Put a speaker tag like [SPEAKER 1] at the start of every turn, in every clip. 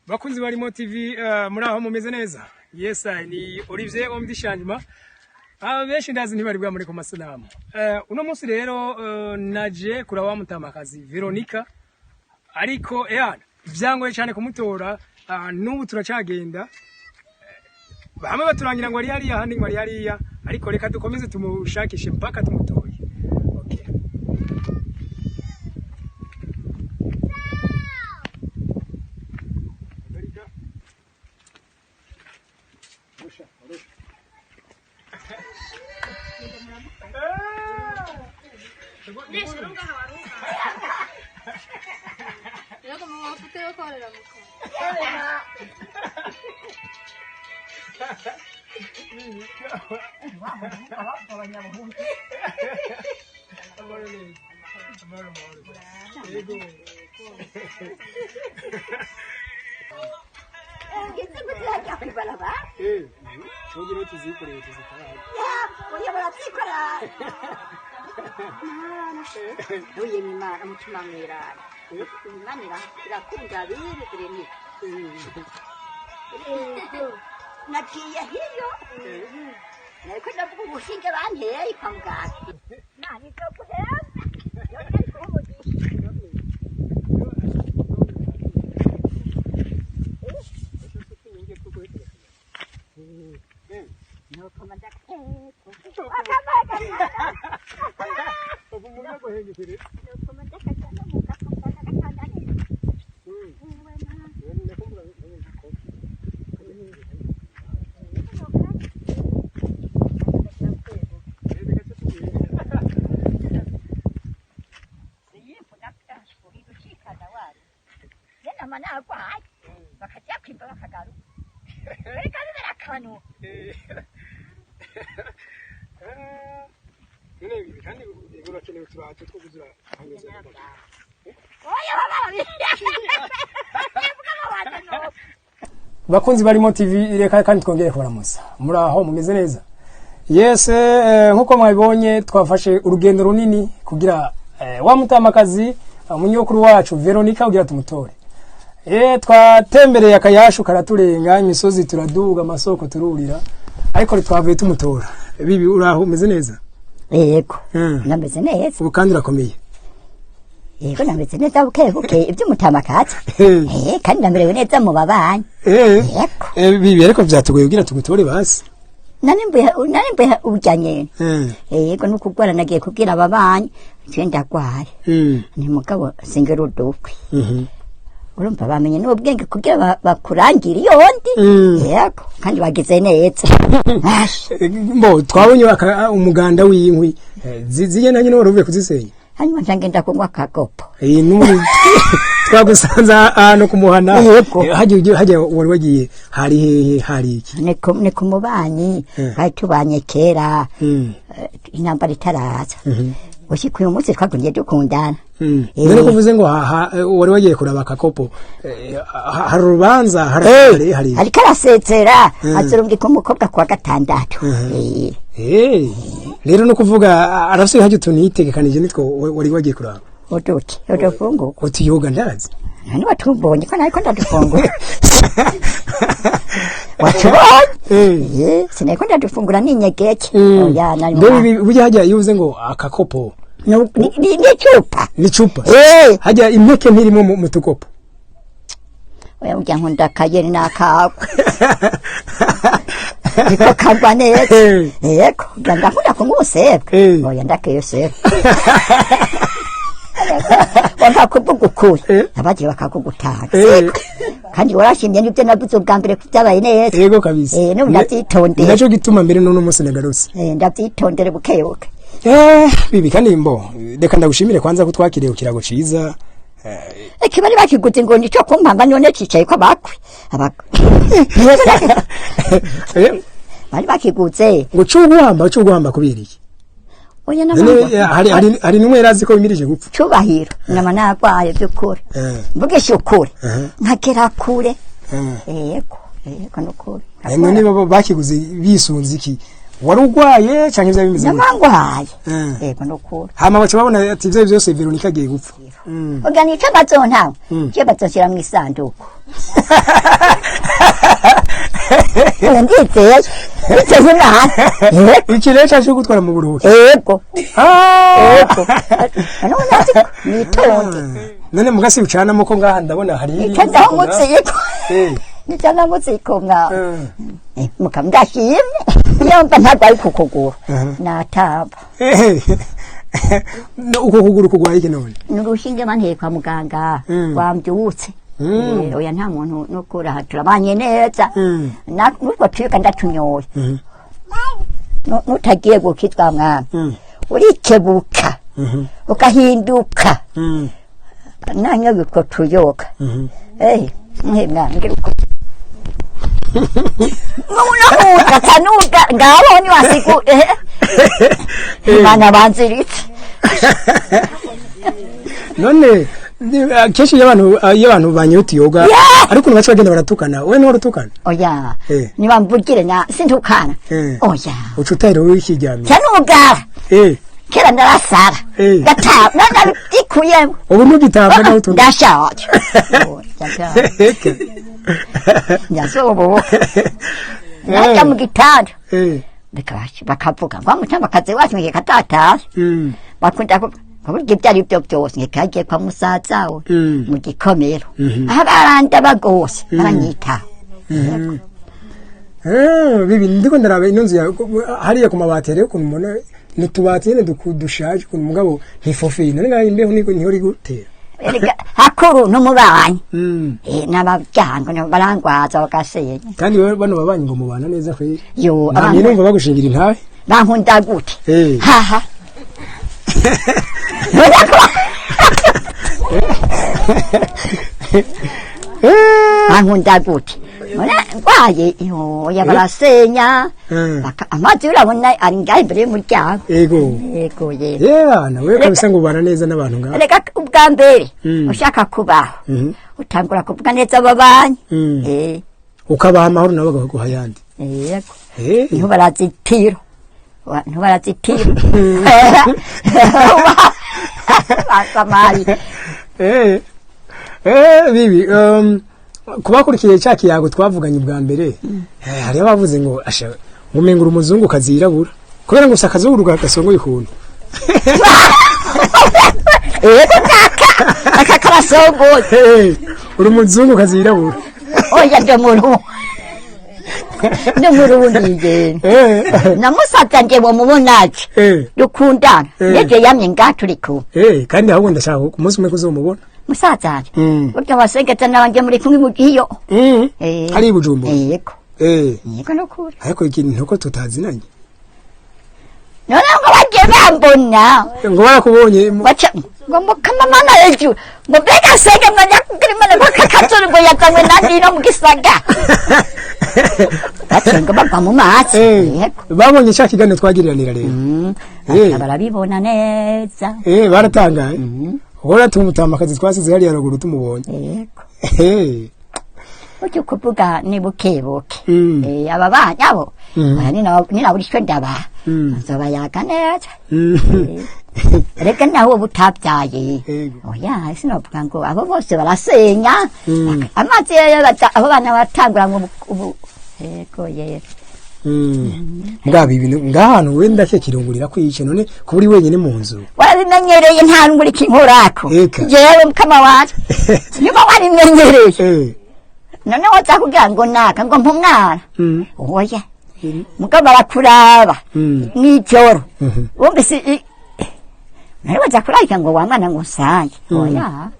[SPEAKER 1] Bakunzi ba Rimo TV, muri aho mumeze neza? Yes, ni Olivier Omdishanjuma. Benshi ndazi ntibari bwa muri ku masanamu. Uno munsi rero naje kuraba wa mutamakazi Veronica, ariko vyangoye cyane kumutora. N'ubu turacagenda, bamwe baturangira ngo ari hariya, ahandi ngo ari hariya, ariko reka dukomeze tumushakishe mpaka tumutoye. Okay. Veronica. Rusha, rusha.
[SPEAKER 2] Rero mu mavuta yo korera mu kanwa.
[SPEAKER 1] Amahoro neza. Amahoro, amahoro. Yego.
[SPEAKER 3] Ngeze gutya kw'ibarabara.
[SPEAKER 1] Tugira tuzikoreye tuzitahane.
[SPEAKER 3] Oya, barabyikora. Uye Imana, umutima mweranda. Imana irakunda abiri Veronica. Nagiye hiyo nariko ndavuga ubushinge banteye kwa muganga. Imana izoguhemba. Yone ariko umugisha. Nuko ndakeka. Nuko ndakajana mu gakobwa gatandatu.
[SPEAKER 1] Kandi urakenewe utubati two kuzura. Bakunzi barimo TV, reka kandi twongere kubaramutsa. Muri aho mumeze neza? Yes, nkuko mwabibonye twafashe urugendo runini kugira wa mutamakazi umunyokuru wacu Veronica kugira tumutore. Twatembereye akayashu karaturenga, imisozi turaduga, amasoko tururira, ariko twavuye tumutora. Bibi, uraho umeze neza?
[SPEAKER 3] Yego, nameze neza.
[SPEAKER 1] Ubu kandi urakomeye?
[SPEAKER 3] Yego, nameze neza buke buke iby'umutamakazi. Kandi namerewe neza mu babanyi. Yego.
[SPEAKER 1] Bibi, ariko vyatugoye kugira tugutore basi.
[SPEAKER 3] Narimbuye urya nyene. Yego, nukugwara nagiye kubwira ababanyi nje ndagwaye. Ni mugabo singera udukwi. Urumva bamenye n'ubwenge kugira bakurangire iyo ndi. Yego, kandi bagize neza. Asha.
[SPEAKER 1] Mbo twabonye umuganda w'inkwi zigenda nyine wari uvuye kuzisenya.
[SPEAKER 3] Hanyuma nca ngenda kunywa akagopo.
[SPEAKER 1] N'ubu twagusanze ahantu kumuhana.
[SPEAKER 3] Yego.
[SPEAKER 1] Hajya wari wagiye hari hehe, hari iki?
[SPEAKER 3] Ni ku mubanyi. Twari tubanye kera intambara itaraza. Gushika uyu munsi twagumye dukundana.
[SPEAKER 1] None ko uvuze ngo wari wagiye kuraba akakopo, hari urubanza, hari hari
[SPEAKER 3] Ariko arasezera, azorungika umukobwa kuwa gatandatu.
[SPEAKER 1] Rero no kuvuga arafise hajya utuntu yitegekanije nitwo wari wagiye kuraba.
[SPEAKER 3] Uduki udufungurwa.
[SPEAKER 1] Utuyoga ndazi.
[SPEAKER 3] None watubonye ko nariko ndadufungura? Watubonye? Sinariko ndadufungura n'inyegeke. Oya, nari
[SPEAKER 1] Mbe burya hajya iyo uvuze ngo akakopo
[SPEAKER 3] N'icupa.
[SPEAKER 1] N'icupa. Hajya impeke ntirimo mu tukopo?
[SPEAKER 3] Oya, burya nkunda akayeri n'akagwa. Niko kagwa neza. Yego, burya ndakunda kunywa ubusebwa. Oya, ndakiyosebwa. Wampa kuvuga ukuri. Abagiye bakakugutanga. Kandi warashimye n'ibyo navuze ubwa mbere ko byabaye neza.
[SPEAKER 1] Yego kabisa.
[SPEAKER 3] N'ubu ndabyitondera.
[SPEAKER 1] Naco gituma mbere n'uno munsi nagarutse.
[SPEAKER 3] Ndabyitondere buke buke.
[SPEAKER 1] Bibi, kandi mbo reka ndagushimire kwanza ko twakiriye ku kirago ciza.
[SPEAKER 3] Ikibari bakiguze ngo nico kumpamba, none cicaye ko bakwe. Abakwe. Bari bakiguze.
[SPEAKER 1] Ngo cuguhamba kubera iki?
[SPEAKER 3] Oya.
[SPEAKER 1] None
[SPEAKER 3] N'amahoro.
[SPEAKER 1] hari nimwe yarazi ko wimirije gupfa.
[SPEAKER 3] Cubahiro, nama nagwaye by'ukuri. Mvugisha ukuri. Nkagera kure. Yego, yego, nukuri.
[SPEAKER 1] None baba bakiguze bisunze iki? Wari urwaye canke vyari bimeze gute?
[SPEAKER 3] Namangwaye.
[SPEAKER 1] Eh.
[SPEAKER 3] Yego nukuri.
[SPEAKER 1] Hama baca babona ati ivyo vyose Veronica agiye gupfa.
[SPEAKER 3] Oga nico bazontawe je bazonshyira mu isanduku. Oya, ndizeye ndizeye Imana. Yego.
[SPEAKER 1] Iki rero caje gutwara mu buruhuko.
[SPEAKER 3] Yego.
[SPEAKER 1] Ah!
[SPEAKER 3] Yego, none nazi ko nitonde.
[SPEAKER 1] None mugasi ucanamo ko ngaha ndabona hari
[SPEAKER 3] nicanaho mutsiko.
[SPEAKER 1] Eh.
[SPEAKER 3] Nicanaho mutsiko mwa.
[SPEAKER 1] Eh.
[SPEAKER 3] Muka ndashimye iyo mba ntarwaye ku kuguru natamba.
[SPEAKER 1] Eh. No, uko kuguru kugwaye iki none?
[SPEAKER 3] Ni urushinge banteye kwa muganga rwambyutse. Oya, nta muntu nukura, turabanye neza. Nutwo tuyoga ndatunyoye. Nutagiye gukizwa mwana, urikebuka ugahinduka. Nanyoye utwo tuyoga. Mwe mwana, ngira uko nunahuka kanuga ngaho niwasiku Imana banziritse.
[SPEAKER 1] None kenshi iyo abantu banyoye utuyoga, ariko baca bagenda baratukana, we niwe urutukana?
[SPEAKER 3] Oya.
[SPEAKER 1] Eh.
[SPEAKER 3] Niwamvugire na sintukana.
[SPEAKER 1] Eh.
[SPEAKER 3] Oya.
[SPEAKER 1] Uca utahira wikiryamiye.
[SPEAKER 3] Canugara.
[SPEAKER 1] Eh.
[SPEAKER 3] Kera narasara.
[SPEAKER 1] Eh.
[SPEAKER 3] Gata narabyikuyemo.
[SPEAKER 1] Ubu ntugitamba naho utuntu.
[SPEAKER 3] Ndashaje. Ndasoboka naja mu gitanda.
[SPEAKER 1] Eh.
[SPEAKER 3] Bakavuga ngo mutambakazi wacu ngekatatashe. Bakunda kuburyo ibyo ari byo byose ngekagiye kwa musaza we mu gikomero, aho barandaba rwose, baranyitaho.
[SPEAKER 1] Eh, bibi ndiko ndaraba ino nzu yawe hariya ku mabati rero ukuntu mbona ni utubati nyene dushaje ukuntu, mugabo ntifofe none ngaho imbeho niko niho uri gutera.
[SPEAKER 3] Erega hakuru n'umubanyi.
[SPEAKER 1] Mm.
[SPEAKER 3] N'ababyango nabo barangwaza bagasenya.
[SPEAKER 1] Kandi wewe bano babanyi ngo mubana neza kweri?
[SPEAKER 3] Yo.
[SPEAKER 1] Namye numva bagushingira intahe.
[SPEAKER 3] Bankunda gute?
[SPEAKER 1] Eh.
[SPEAKER 3] Haha.
[SPEAKER 1] Eh.
[SPEAKER 3] Bankunda gute? Ngwaye oya barasenya.
[SPEAKER 1] Mm.
[SPEAKER 3] Amazi urabona ari ngaho imbere y'umuryango.
[SPEAKER 1] Ego.
[SPEAKER 3] Yego yego.
[SPEAKER 1] Yeah, nawe kabisa ngo ubana neza n'abantu ngaho.
[SPEAKER 3] Reka ubwa mbere
[SPEAKER 1] Mm.
[SPEAKER 3] ushaka kubaho
[SPEAKER 1] Mhm.
[SPEAKER 3] utangura kuvuga neza ababanyi.
[SPEAKER 1] Mm.
[SPEAKER 3] Eh.
[SPEAKER 1] Ukabaha amahoro nabo bakaguha ayandi.
[SPEAKER 3] Yego.
[SPEAKER 1] Eh.
[SPEAKER 3] Niho barazitiro. Niho barazitiro basamari.
[SPEAKER 1] Eh. Eh, bibi, kubakurikiye cya kiyago twavuganye ubwa mbere, hariho abavuze ngo asha ngo umenga uri umuzungu kazirabura kubera ngo usakaza akazungu gasongoye ukuntu.
[SPEAKER 3] Yego, kaka aka karasongoye.
[SPEAKER 1] Eh, uri umuzungu kazirabura.
[SPEAKER 3] Oya, ndi murundi ngene.
[SPEAKER 1] Eh.
[SPEAKER 3] Na musaza nje womubonaje?
[SPEAKER 1] Eh.
[SPEAKER 3] Dukundana.
[SPEAKER 1] Eh.
[SPEAKER 3] Neje yamye ngaha turi kumwe.
[SPEAKER 1] Eh, kandi ahubwo ndashaka ku munsi umwe kuzomubona.
[SPEAKER 3] Musaza wanje
[SPEAKER 1] Mm.
[SPEAKER 3] burya wasengeza nabanje muri kumwe mu giyo.
[SPEAKER 1] Mm.
[SPEAKER 3] Eh.
[SPEAKER 1] Hari i Bujumbura.
[SPEAKER 3] Yego.
[SPEAKER 1] Eh.
[SPEAKER 3] Yego nukuri.
[SPEAKER 1] Ariko ikintu nuko tutazinanye.
[SPEAKER 3] None ngo bagiye bambona.
[SPEAKER 1] Ngo barakubonye
[SPEAKER 3] baca ngo mukama mana hejuru ngo mbega senge mwanya kugira Imana ngo kakazuru ngo yazanywe na ndino mu gisaga, baciye ngo bagwa mu mazi.
[SPEAKER 1] Eh.
[SPEAKER 3] Yego.
[SPEAKER 1] Babonye cya kiganiro twagiriranira rero.
[SPEAKER 3] Baca barabibona neza.
[SPEAKER 1] Eh, baratangaye. Ubona tumutambakazi twasize hariya ruguru tumubonye.
[SPEAKER 3] Yego.
[SPEAKER 1] Eh.
[SPEAKER 3] Ujya kuvuga ni buke buke.
[SPEAKER 1] Mm.
[SPEAKER 3] Eh, aba bana abo
[SPEAKER 1] Mm.
[SPEAKER 3] oya, nina buri cyo ndabaha
[SPEAKER 1] Mm.
[SPEAKER 3] nzobayaga neza.
[SPEAKER 1] Mm.
[SPEAKER 3] Reka nawe uba utabyaye.
[SPEAKER 1] Yego.
[SPEAKER 3] Oya, sinovuga ngo abo bose barasenya.
[SPEAKER 1] Mm.
[SPEAKER 3] Amazi yo abo bana batangura ngo ubu yego yego.
[SPEAKER 1] Mm. Ngabi ibintu ngahantu wenda ke kirungurira kwice none kuba uri wenyine mu nzu.
[SPEAKER 3] Warabimenyereye, nta nguri kinkorako.
[SPEAKER 1] Eka.
[SPEAKER 3] Jewe mukama wanje niba warimenyereye
[SPEAKER 1] Eh.
[SPEAKER 3] none woza kugira ngo naka ngo mpa umwana.
[SPEAKER 1] Mm.
[SPEAKER 3] Oya, mugabo barakuraba
[SPEAKER 1] Mm.
[SPEAKER 3] mw'ijoro.
[SPEAKER 1] Mhm.
[SPEAKER 3] Wumvise nawe waza kurarika ngo wa mwana ngo nsange.
[SPEAKER 1] Mm.
[SPEAKER 3] Oya,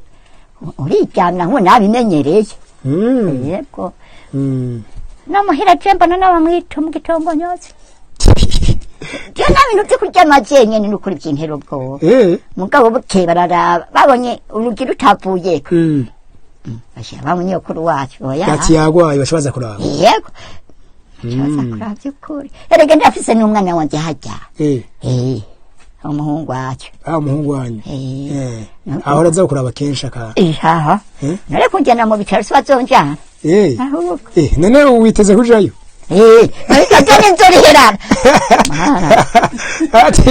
[SPEAKER 3] uriryamya nkubu nabimenyereye.
[SPEAKER 1] Mm.
[SPEAKER 3] Yego.
[SPEAKER 1] Mm.
[SPEAKER 3] Namuhira je mbona nabamwita mu gitongo nyose je nta bintu vyo kuryama jenyene nukuri vyintera ubwoba.
[SPEAKER 1] Eh.
[SPEAKER 3] Mugabo bukeye bararaba babonye urugi rutavuyeko.
[SPEAKER 1] Mm.
[SPEAKER 3] Bashira bamunyokuru wacu oya.
[SPEAKER 1] Ati yagwaye baca baza kuraba.
[SPEAKER 3] Yego, baza kuraba vy'ukuri. Erega ndafise n'umwana wanje harya.
[SPEAKER 1] Eh.
[SPEAKER 3] Eh, umuhungu wacu.
[SPEAKER 1] Ah, umuhungu wanyu.
[SPEAKER 3] Eh.
[SPEAKER 1] Eh. Ahora aza kuraba kenshi aka.
[SPEAKER 3] Ihaha.
[SPEAKER 1] Eh?
[SPEAKER 3] None kunjyana mu bitaro si bazonjana?
[SPEAKER 1] Eh.
[SPEAKER 3] Ahubwo
[SPEAKER 1] Eh, none witeze kujayo?
[SPEAKER 3] Eh, none nzoriherana.
[SPEAKER 1] Ati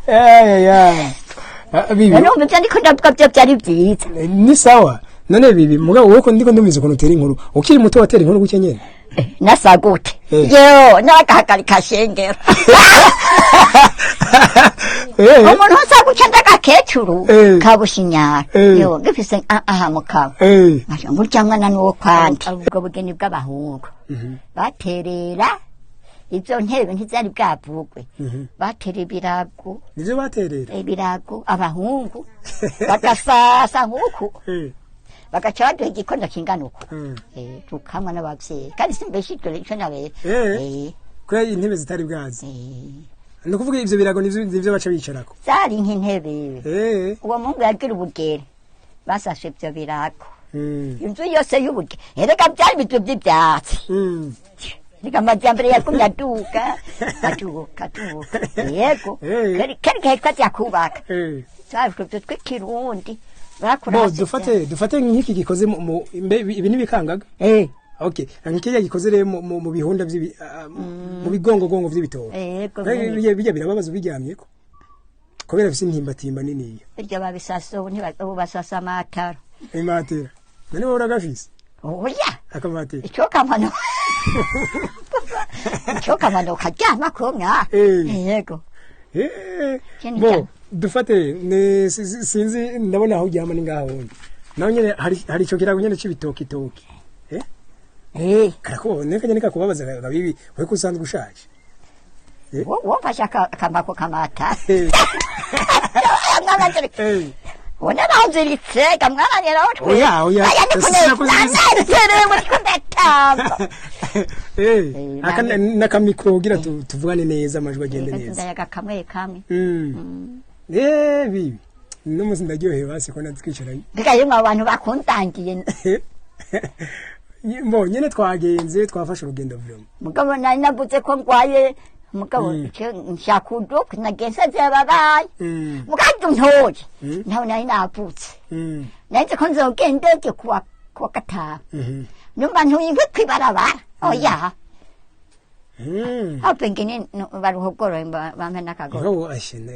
[SPEAKER 1] eh ya. Bibi.
[SPEAKER 3] None ivyo ndiko ndavuga vyo vyari vyiza.
[SPEAKER 1] Ni sawa. None bibi mugabo wowe ko ndiko ndumvise ukuntu utera inkuru. Ukiri muto watera inkuru guke nyene.
[SPEAKER 3] Nasa gute?
[SPEAKER 1] Eh.
[SPEAKER 3] Yo, nagahagarika shengero.
[SPEAKER 1] Eh.
[SPEAKER 3] Umuntu usa gutya ndagakecuru
[SPEAKER 1] Eh.
[SPEAKER 3] kabushinyara.
[SPEAKER 1] Eh.
[SPEAKER 3] Yo, ngifise aha mukaba.
[SPEAKER 1] Eh.
[SPEAKER 3] Nkaca ngurya mwana nuwo kwandi. Ubwo bugeni bw'abahungu. Baterera izo ntebe ntizari bwavugwe. Batera ibirago,
[SPEAKER 1] Nivyo baterera.
[SPEAKER 3] ibirago abahungu bagasasa nk'uku.
[SPEAKER 1] Eh.
[SPEAKER 3] Bagaca baduha igikondo kingana uku.
[SPEAKER 1] Mm.
[SPEAKER 3] Eh, tukamwa n'abavyeyi. Kandi simbeshe ivyo ico nabera.
[SPEAKER 1] Eh.
[SPEAKER 3] Eh,
[SPEAKER 1] Kubera intebe zitari bwazi.
[SPEAKER 3] eh.
[SPEAKER 1] Ni ukuvuga ivyo birago nivyo baca bicarako.
[SPEAKER 3] Zari nk'intebe.
[SPEAKER 1] Eh.
[SPEAKER 3] Uwo muhungu yagira ubugere. Basashe ivyo birago.
[SPEAKER 1] Mm.
[SPEAKER 3] Inzu yose y'ubugere. Erega vyari ibizu vy'ivyatsi.
[SPEAKER 1] Mm.
[SPEAKER 3] Erega amajyambere yagumye aduga. Aduga, aduga. Yego.
[SPEAKER 1] Eh.
[SPEAKER 3] Kari kari twajya kubaka.
[SPEAKER 1] Eh.
[SPEAKER 3] Twari utuzu tw'ikirundi. Bakura
[SPEAKER 1] Bo
[SPEAKER 3] hasi
[SPEAKER 1] dufate nk'iki gikoze mu ibi nibikangaga.
[SPEAKER 3] Eh.
[SPEAKER 1] Okay, nk'ikiriya gikoze rero mu bihunda vy'ibi mu bigongogongo vy'ibitoki.
[SPEAKER 3] Yego.
[SPEAKER 1] Bijya birababaza ubiryamyeko. Kubera bifise intimbatimba niniya.
[SPEAKER 3] Birya babisasa ubu ubu basasa amatara.
[SPEAKER 1] Imatera. None wowe uragafise
[SPEAKER 3] Oya.
[SPEAKER 1] akamatera.
[SPEAKER 3] Icokamano. Icokamano karyama ko mwa.
[SPEAKER 1] Eh.
[SPEAKER 3] Yego.
[SPEAKER 1] Eh.
[SPEAKER 3] Ikindi
[SPEAKER 1] Bo
[SPEAKER 3] cyane.
[SPEAKER 1] dufate ne sinzi ndabona aho uryama ni ngaho wundi. Naho nyene hari ico kirago nyene c'ibitoki toki. Eh?
[SPEAKER 3] Eh.
[SPEAKER 1] Karakubabaza neka nyene kakubabaza gabibi we ko usanzwe ushaje.
[SPEAKER 3] Womfashe akamako kamata.
[SPEAKER 1] Eh.
[SPEAKER 3] Mwana nzirike.
[SPEAKER 1] Eh.
[SPEAKER 3] Ubona banziritse gamwana rero twe.
[SPEAKER 1] Oya, oya.
[SPEAKER 3] Aya ni
[SPEAKER 1] Sinakuziritse.
[SPEAKER 3] kunezerewe ndiko ndatamba.
[SPEAKER 1] Eh.
[SPEAKER 3] Eh,
[SPEAKER 1] Aka n'akamikro kugira tuvugane neza amajwi agende neza.
[SPEAKER 3] Ndayaga kamwe kamwe.
[SPEAKER 1] Mm. Eh bibi. N'umunsi ndaryohewe basi ko natwicaranye.
[SPEAKER 3] Mbega yemwe abantu bakundangiye.
[SPEAKER 1] Mbo nyene twagenze twafashe urugendo vraiment.
[SPEAKER 3] Mugabo nari navuze ko ngwaye. Mugabo nshaka uduka nagenze ababaye.
[SPEAKER 1] Mm.
[SPEAKER 3] Mugabo ntoye. Naho nari navutse.
[SPEAKER 1] Mm.
[SPEAKER 3] Nari ko nzogenda kuwa gatanu.
[SPEAKER 1] Mhm.
[SPEAKER 3] Numva ntuye inkwi kw'ibarabara. Oya.
[SPEAKER 1] Mm.
[SPEAKER 3] Aho pengine baruhogoro bampe n'akagoro.
[SPEAKER 1] Mugabo ashena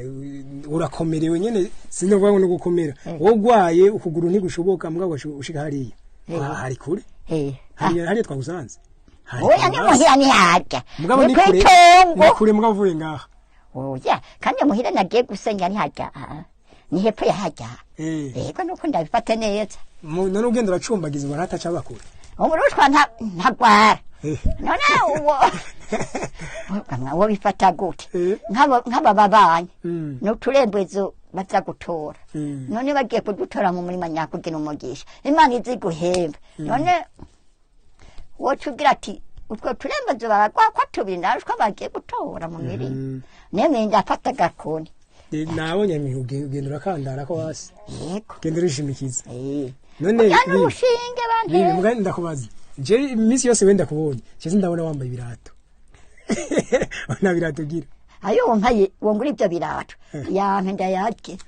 [SPEAKER 1] urakomerewe nyene sinovuga ngo no gukomera. Wowe ugwaye ukuguru ntigushoboka mugabo ushika hariya.
[SPEAKER 3] Eh.
[SPEAKER 1] Hari kure.
[SPEAKER 3] Eh.
[SPEAKER 1] Hariya twagusanze. Hari
[SPEAKER 3] Oya ni
[SPEAKER 1] kure.
[SPEAKER 3] muhira ni harya.
[SPEAKER 1] Mugabo
[SPEAKER 3] Ni
[SPEAKER 1] ni kure. Ni
[SPEAKER 3] kw'itongo.
[SPEAKER 1] kure mugabo uvuye ngaha.
[SPEAKER 3] Oya kandi muhira nagiye gusenya ni harya. Ni hepfo ya harya.
[SPEAKER 1] Eh.
[SPEAKER 3] Yego nuko ndabifata neza.
[SPEAKER 1] None ugenda uracumbagiza ubona hataca bakure.
[SPEAKER 3] Umurushwa ntagwara.
[SPEAKER 1] Eh.
[SPEAKER 3] None uwo uwo bifata gute?
[SPEAKER 1] Eh.
[SPEAKER 3] Nk'aba babanyi.
[SPEAKER 1] Mm.
[SPEAKER 3] N'uturembezo baza gutora.
[SPEAKER 1] Mm.
[SPEAKER 3] None bagiye kudutora mu murima nyakugira umugisha. Imana izi guhemba. None woca ugira ati utwo turembezo baragwa ko tubiri narushwa bagiye gutora mu mirima. Nemeye ndafata agakoni.
[SPEAKER 1] Nabonye ugenda urakandara ko hasi.
[SPEAKER 3] Yego.
[SPEAKER 1] Genda urishimikiza.
[SPEAKER 3] Eh.
[SPEAKER 1] None
[SPEAKER 3] Ujyana
[SPEAKER 1] bibi,
[SPEAKER 3] urushinge
[SPEAKER 1] bibi
[SPEAKER 3] bantera.
[SPEAKER 1] mugabo ndakubaza. Je iminsi yose wenda kubonye. Ceze ndabona wambaye ibirato. Nta birato ugira.
[SPEAKER 3] Ayo wampaye wongura ibyo birato. Yampe ndayarye.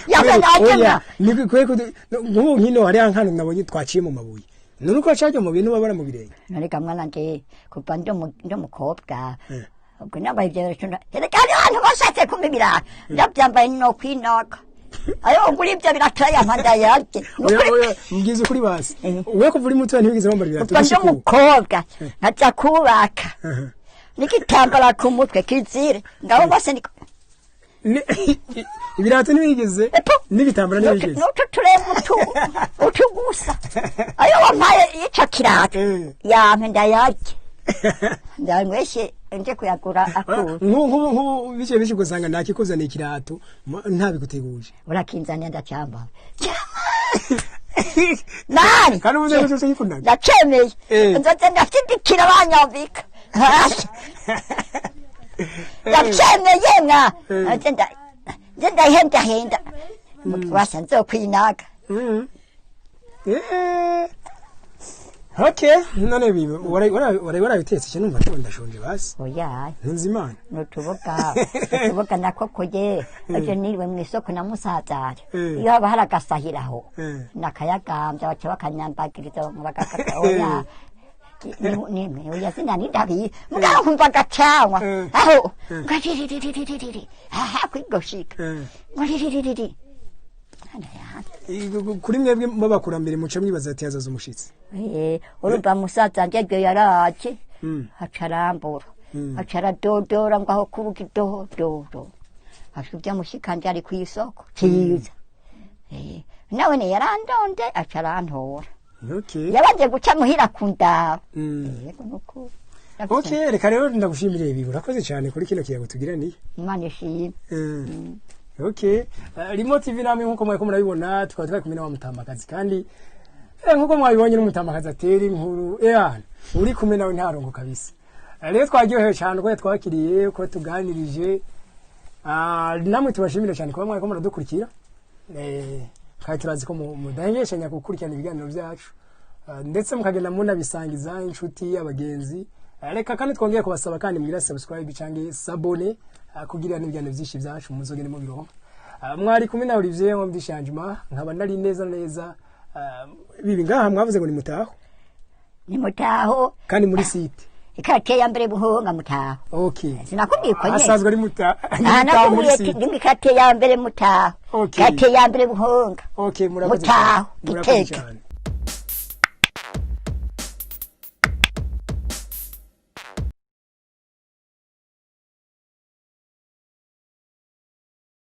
[SPEAKER 3] Yampe ndayarye.
[SPEAKER 1] Oya, ni kwe nk'ubu nkino hari ahantu nabonye twaciye mu mabuye. None uko wacaje mu mabuye n'ubabara mu birenge.
[SPEAKER 3] Nareka mwana nje kuva ndi umukobwa. Ubwo nambaye ibyo birato. Erega hariho abantu bashatse kumpa ibirato. Ndabyambaye no kwinoga. Ayo wongura ibyo birato yampa ndayarye.
[SPEAKER 1] Oya oya, mbwiza ukuri basi. Wewe kuva uri muto ntiwigeze wambara ibirato.
[SPEAKER 3] Kuva ndi
[SPEAKER 1] gushika ubu.
[SPEAKER 3] umukobwa nkaja kubaka. N'igitambara ku mutwe kizire. Ngaho bose ni
[SPEAKER 1] Ibirato ntiwigeze
[SPEAKER 3] Epo.
[SPEAKER 1] n'ibitambara ntiwigeze.
[SPEAKER 3] N'utu turembo utu gusa. Ayo wampaye ico kirato.
[SPEAKER 1] Eh.
[SPEAKER 3] Yampe ndayarye. Ndanyweshe nje kuyagura akura.
[SPEAKER 1] Nk'ubu bice bice ugasanga ntakikuzaniye ikirato ntabiguteguje.
[SPEAKER 3] Urakinzaniye ndacyambara. Nani?
[SPEAKER 1] Kandi ubuze ko uyikundaga.
[SPEAKER 3] Ndacemeye.
[SPEAKER 1] Eh.
[SPEAKER 3] Nzoze ndashidikira banyambika. Ndacemeye mwa.
[SPEAKER 1] Eh.
[SPEAKER 3] Nze nze ndahendahenda. Wasa nzokwinaga.
[SPEAKER 1] Mm. Eh. Okay, none bibi warabitetse cyo numva ndashonje basi.
[SPEAKER 3] Oya.
[SPEAKER 1] Ntunze Imana.
[SPEAKER 3] Nutuboga utuboga nakokoye ejo niriwe mu isoko na musazara
[SPEAKER 1] Eh.
[SPEAKER 3] iyo haba hari agasahiraho
[SPEAKER 1] Eh.
[SPEAKER 3] nakayagambya baca bakanyambagiriza bagakata oya. Nimwe oya sinani ndabizi mugabo nkumva agacanwa aho ngatiriririririri aha kwigoshika ngatiririri.
[SPEAKER 1] Kuri mwebwe b'abakurambere muca mwibaza ati hazaza umushitsi.
[SPEAKER 3] Urumva musaza nje iryo yaraje, aca arambura, aca aradodora ngo aho kuruga idododo, aca urya mushikanje ari kw'isoko ciza. Nawe ne yarandonde, aca arantora. Yabanje guca muhira kundaba. Yego, nuko.
[SPEAKER 1] Okay, reka rero ndagushimire ibi, urakoze cyane kuri kino kiyago tugiraniye.
[SPEAKER 3] Imana ishimwe.
[SPEAKER 1] Okay. Rimo TV namwe nkuko mwariko murabibona, tukaba twari kumwe na wa mutamakazi, kandi nkuko mwabibonye n'umutamakazi atera inkuru, uri kumwe nawe ntarongo kabisa. Rero twaryohewe cyane uko yatwakiriye, uko tuganirije. Namwe tubashimire cyane kuba mwariko muradukurikira. Kandi turazi ko mudahengeshanya gukurikirana ibiganiro byacu. Ndetse mukagenda munabisangiza inshuti, abagenzi. Reka kandi twongeye kubasaba kandi mugira subscribe cyangwa s'abonner, kugira n'ibiganiro byinshi byacu muzogende mubironka. Mwari kumwe na Olivier nko ndishanjuma, nkaba nari neza neza, bibi ngaha mwavuze ngo ni Mutaho.
[SPEAKER 3] Ni Mutaho.
[SPEAKER 1] Kandi muri site
[SPEAKER 3] ikaritiye ya mbere Buhonga, Mutaho. Sinakubwiye ko nyene.
[SPEAKER 1] Asanzwe ari muta
[SPEAKER 3] Ah,
[SPEAKER 1] Mutaho muri
[SPEAKER 3] nakubwiye ati
[SPEAKER 1] site.
[SPEAKER 3] ndi mw'ikaritiye ya mbere Mutaho. Karitiye ya mbere Buhonga.
[SPEAKER 1] Okay, murakoze
[SPEAKER 3] Mutaho,
[SPEAKER 1] cyane. Murakoze
[SPEAKER 3] Gitega.
[SPEAKER 1] cyane.